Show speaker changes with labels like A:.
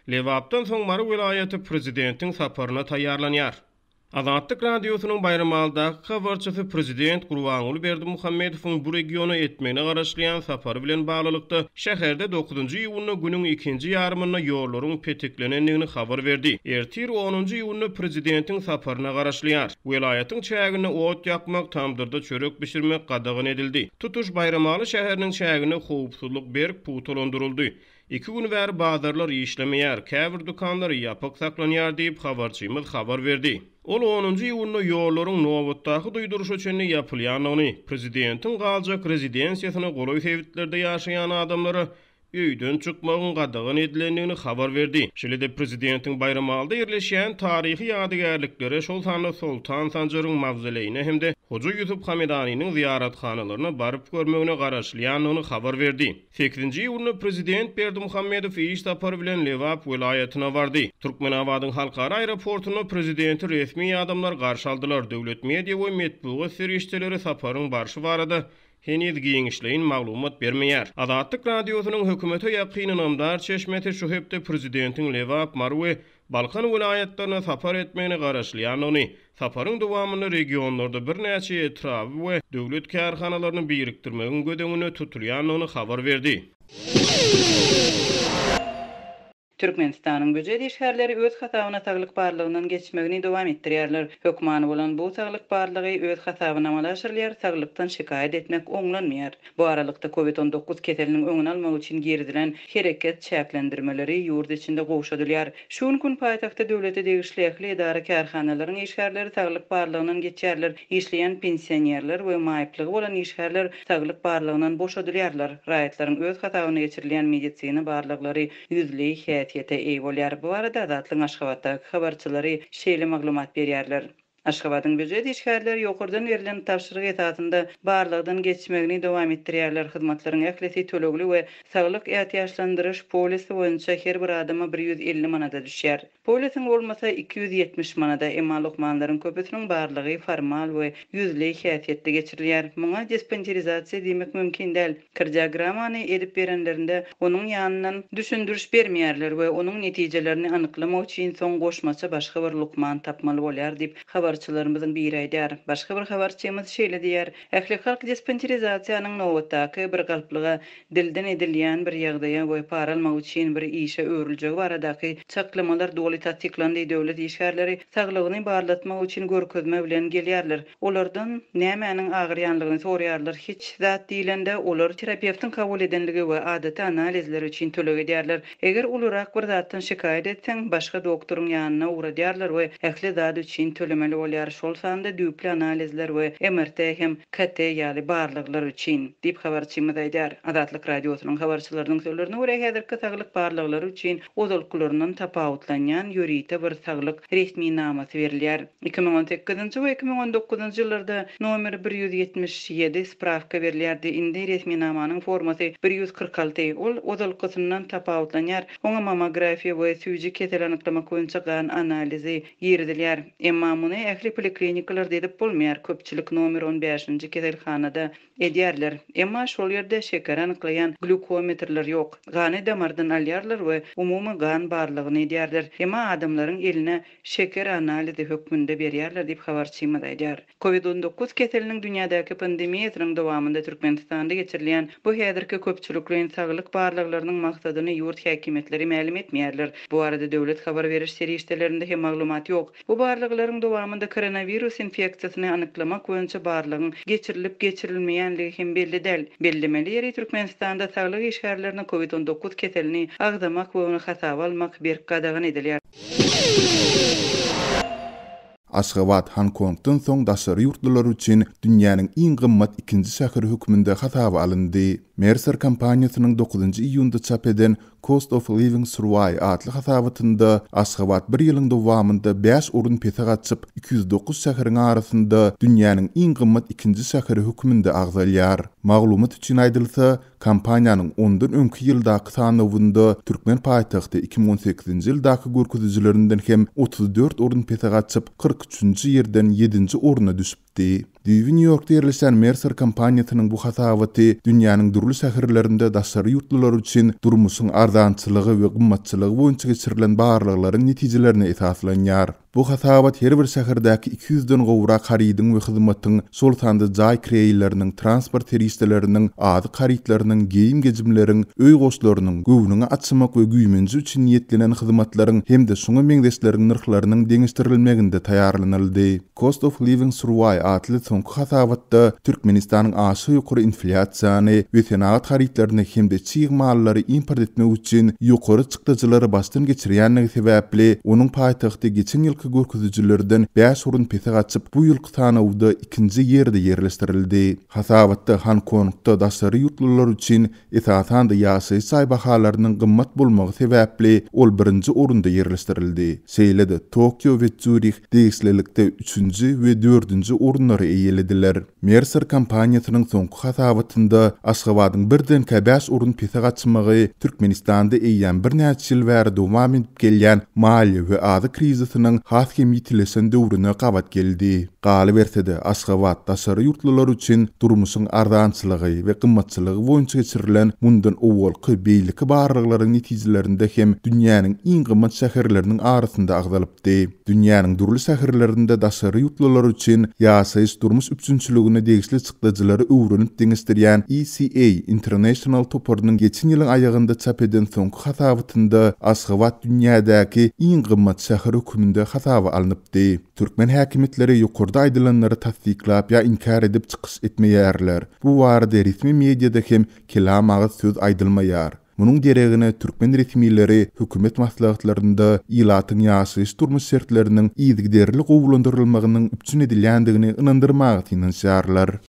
A: Lebapdan soň Mary welaýaty prezidentiň saparyna taýýarlanýar. Azatlyk Radiosynyň Baýramalydaky habarçysy prezident Gurbanguly Berdimuhamedowyň bu regiona etmegine garaşylýan sapary bilen baglylykda, şäherde dokuzynjy iýunda günüň ikinji ýarymynda ýollaryň petiklenendigini habar berdi. Ertir onunjy iýunda prezidentiň saparyna garaşylýar. Welaýatyň çäginde ot ýakmak, tamdyrda çörek bişirmek gadagan edildi. Tutuş Baýramaly şäheriniň çäginde howpsuzlyk berk pugtalandyryldy. Iki gün bäri bazarlar işlemeýär, käbir dükanlar ýapyk saklanýar diýip, habarçymyz habar berdi. Ol onunjy iýunda ýollaryň nobatdaky duýduryşa çenli ýapylýandygyny, prezidentiň galjak rezidensiýasyna golaý sebitlerde ýaşaýan adamlara öýden çykmagyň gadagan edilendigini habar berdi. Şeýle-de prezidentiň Baýramalyda ýerleşýän taryhy ýadygärliklere, şol sanda Soltan Sanjaryň mawzoleýine hem-de Hoja Ýusup Hamedanynyň zyýarathanalaryna baryp görmegine garaşylýandygyny habar berdi. Sekizinji iýunda prezident Berdimuhamedow iş sapary bilen Lebap welaýatyna bardy. Türkmenabadyň halkara aeroportunda prezidenti resmi adamlar garşy aldylar. Döwlet media we metbugat serişdeleri saparyň barşy barada heniz giňişleýin maglumat bermeýär. Azatlyk Radiosynyň hökümete ýakyn ynamdar çeşmesi şu hepde prezidentiň Lebap, Mary we Balkan welaýatlaryna sapar etmegine garaşylýandygyny, saparyň dowamynda regionlarda birnäçe etraby we döwlet kärhanalaryny birikdirmegiň göz öňünde tutulýandygyny habar berdi.
B: Türkmenistanyň býujet işgärleri öz hasabyna saglyk barlagyndan geçmegini dowam etdirýärler. Hökmany bolan bu saglyk barlagy öz hasabyna amala aşyrylýar, saglykdan şikaýat etmek oňlanmaýar. Bu aralykda, Covid 19 keseliniň öňüni almak üçin girizilen hereket çäklendirmeleri ýurt içinde gowşadylýar. Şu günki gün paýtagtda döwlete degişli ähli edara-kärhanalaryň işgärleri saglyk barlagyndan geçýärler, işleýän pensionerler we maýyplygy bolan işgärler saglyk barlagyndan boşadylýarlar. Raýatlaryň öz hasabyna geçirilýän medisina barlaglary ýüzleý häsiýete eýe bolýar. Bu barada Azatlygyň Aşgabatdaky habarçylary şeýle maglumat berýärler. Aşgabadyň býujet işgärleri ýokardan berlen tabşyryk esasynda barlagdan geçmegini dowam etdirýärler. Hyzmatlaryň ählisi tölegli we saglyk ätiýaçlandyryş polisi boýunça her bir adama 150 manada düşýär. Polisiň bolmasa 270 manada, emma lukmanlaryň köpüsiniň barlagy formal we ýüzleý häsiýetde geçirilýär. Muňa dispanserizasiýa diýmek mümkin däl. Kardiogramany edip berenlerinde onuň ýanyndan düşündiriş bermeýärler we onuň netijelerini anyklamak üçin soň goşmaça başga bir lukman tapmaly bolýar diýip, habarçylarymyzyň biri aýdýar. Başga bir habarçymyz şeýle diýýär, Ählihalk dispanserizasiýanyň nobatdaky bir galplyga, dilden edilýän bir ýagdaýa we para almak üçin bir işe öwrüljegi baradaky çaklamalar doly tassyklandy, döwlet işgärleri saglygyny barlatmak üçin görkezme bilen gelýärler. Olardan nämäniň agyrýanlygyny soraýarlar, hiç zat diýlende, olar terapewtiň kabul edenligi we adaty analizler üçin töleg edýärler. Eger ulurak bir zatdan şikaýat etseň, başga doktoryň ýanyna ugradýarlar we ähli zat üçin tölemeli bolýar, şol sanda düýpli analizler we MRT hem KT ýaly barlaglar üçin, diýip habarçymyz aýdýar. Azatlyk Radiosynyň habarçylarynyň sözlerine görä, häzirki saglyk barlaglary üçin ozalkylaryndan tapawutlanýan ýörite bir saglyk resminamasy berilýär. 2018-nji we 2019-njy ýyllarda nomer 177 sprawka berilýärdi, indi resminamanyň formasy 146, ol ozalkysyndan tapawutlanýar, oňa mammografiýa we süýji keseli anyklamak boýunça gan analizi girizilýär. Emma muny ähli poliklinikalarda edip bolmaýar, köpçülik nomer on bäşinji keselhanada Edýärler. Emma şol ýerde şekeri anyklaýan glýukometrler ýok. Gany damardan alýarlar we umumy gan barlagyny edýärler. Emma adamlaryň eline şeker analizi hökmünde berýärler diýip habarçymyz aýdýar. Covid 19 keseliniň dünýädäki pandemiýasynyň dowamynda Türkmenistanda geçirilýän bu häzirki köpçülikleýin saglyk barlaglarynyň maksadyny ýurt häkimiýetleri mälim etmeýärler. Bu barada döwlet habar beriş serişdelerinde hem maglumat ýok. Bu barlaglaryň dowamynda koronawirus infeksiýasyny anyklamak boýunça barlagyň geçirilip-geçirilmeýänligi hem belli däl. Bellemeli ýeri, Türkmenistanda saglyk işgärlerine Covid 19 keselini agzamak we ony hasaba almak berk gadagan edilýär.
C: Aşgabat Honkongdan soň daşary ýurtlular üçin dünýäniň iň gymmat ikinji şäheri hökmünde hasaba alyndy. Mercer kompaniýasynyň dokuzynjy iýunda çap eden Cost of Living Survey atly hasabatynda Aşgabat bir ýylyň dowamynda bäş orun pese gaçyp, 209 şäheriň arasynda dünýäniň iň gymmat ikinji şäheri hökmünde agzalýar. Maglumat üçin aýdylsa, kompaniýanyň ondan öňki ýyldaky sanawynda türkmen paýtagty 2018-nji ýyldaky görkezijilerinden hem 34 orun pese gaçyp, 43-nji ýerden ýedinji orna düşüpdi. Düýbi Nýu-Ýorkda ýerleşýän Mercer kompaniýasynyň bu hasabaty dünýäniň dürli şäherlerinde daşary ýurtlular üçin durmuşyň arzançylygy we gymmatçylygy boýunça geçirilen barlaglaryň netijelerine esaslanýar. Bu hasabat her bir şäherdäki 200 den gowrak harydyň we hyzmatyň, şol sanda jaý kireýleriniň, transport serişdeleriniň, azyk harytlarynyň, geýim-gejimleriň, öý goşlarynyň, göwnüňi açmak we güýmenje üçin niýetlenen hyzmatlaryň hem-de şuňa meňzeşleriň nyrhlarynyň deňeşdirilmeginde taýýarlanyldy. Cost of Living Survey atly soňky hasabatda Türkmenistanyň aşa ýokary inflýasiýany we senagat harytlaryny hem-de çig mallary import etmek üçin ýokary çykdajylary başdan geçirýänligi sebäpli, onuň paýtagty geçen ýylky görkezijilerden bäş orun pese gaçyp, bu ýylky sanawda ikinji ýerde ýerleşdirildi. Hasabatda Honkongda daşary ýurtlular üçin Esasan-da, ýaşaýyş jaý bahalarynyň gymmat bolmagy sebäpli ol birinji orunda ýerleşdirildi. Şeýle-de, Tokio we Sýurih degişlilikde üçünji we dördünji orunlary eýelediler. Mercer kompaniýasynyň soňky hasabatynda Aşgabadyň birdenkä bäş orun pese gaçmagy Türkmenistanda eýýäm birnäçe ýyl bäri dowam edip gelýän maliýe we azyk krizisiniň has hem ýitileşen döwrüne gabat geldi. Galyberse-de, Aşgabat daşary ýurtlular üçin durmuşyň arzançylygy we gymmatçylygy boýunça geçirilen mundan owalky beýleki barlaglaryň netijelerinde hem dünýäniň iň gymmat şäherleriniň arasynda agzalypdy. Dünýäniň dürli şäherlerinde daşary ýurtlular üçin ýaşaýyş-durmuş üpjünçiligine degişli çykdajylary öwrenip deňeşdirýän ECA International toparynyň geçen ýylyň aýagynda çap eden soňky hasabatynda Aşgabat dünýädäki iň gymmat şäher hökmünde hasaba alnypdy. Türkmen häkimiýetleri ýokarda aýdylanlary tassyklap ýa inkär edip çykyş etmeýärler. Bu barada resmi mediada hem kelam agyz söz aýdylmaýar. Munuň deregine türkmen resmileri hökümet maslahatlarynda ilatyň ýaşaýyş-durmuş şertleriniň yzygiderli gowulandyrylmagynyň üpjün edilýändigini ynandyrmaga synanyşýarlar.